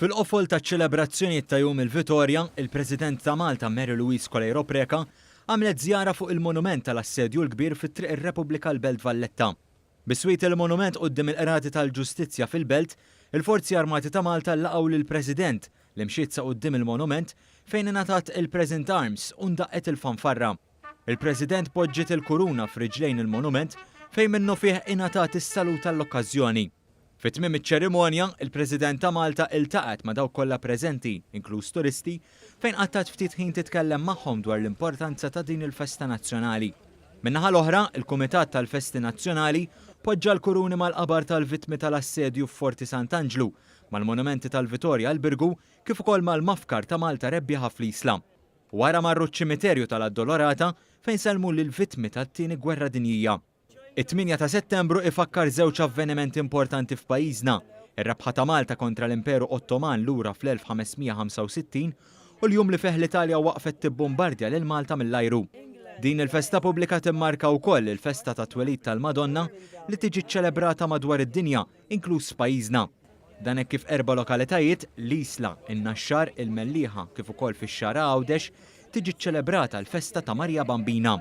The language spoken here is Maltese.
Fil-qofol taċ-ċelebrazzjonijiet ta' Jum il-Vitorja, il-President ta' Malta Mary Louise Coleiro Preca għamlet żjara fuq il-monument tal-Assedju l-Kbir fi Triq ir-Repubblika l-Belt Valletta. Biswit il-monument quddiem il-Qrati tal-Ġustizzja fil-Belt, il-Forzi Armati ta' Malta laqgħu lill-President li mxiet sa quddiem il-monument fejn ingħatat il-Present Arms u ndaqqet il-fanfarra. Il-President poġġiet il-kuruna f'riġlejn il-monument fejn minnufih ingħatat is-salut għall-okkażjoni. Fi tmiem iċ-ċerimonja, il-President ta' Malta iltaqgħet ma' dawk kollha preżenti, inkluż turisti, fejn qattgħet ftit ħin titkellem magħhom dwar l-importanza ta' din il-festa nazzjonali. Min-naħa l-oħra, il-Kumitat tal-Festi Nazzjonali poġġa l-kuruni mal-qabar tal-vittmi tal-assedju f'Forti Sant'Anġlu, mal-monumenti tal-Vitorja l-Birgu kif ukoll mal-Mafkar ta' Malta Rebbieħa fl-Isla. Wara marru ċ-Ċimiterju tal-Addolorata fejn sellmu lill-vittmi tat-Tieni Gwerra Dinjija. It-tmienja ta' Settembru ifakkar żewġ avvenimenti importanti f'pajjiżna, ir-rebħa ta' Malta kontra l-Imperu Ottoman lura fl-1565 u l-jum li fih l-Italja waqfet tibbumbardja lil Malta mill-ajru. Din il-festa pubblika timmarka wkoll il-festa tat-twelid tal-Madonna li tiġi ċċelebrata madwar id-dinja, inkluż f'pajjiżna. Dan hekk kif erba' lokalitajiet, l-Isla, in-Naxxar, il-Mellieħa kif ukoll fix-Xagħra Għawdex, tiġi ċċelebrata l-festa ta' Marija Bambina.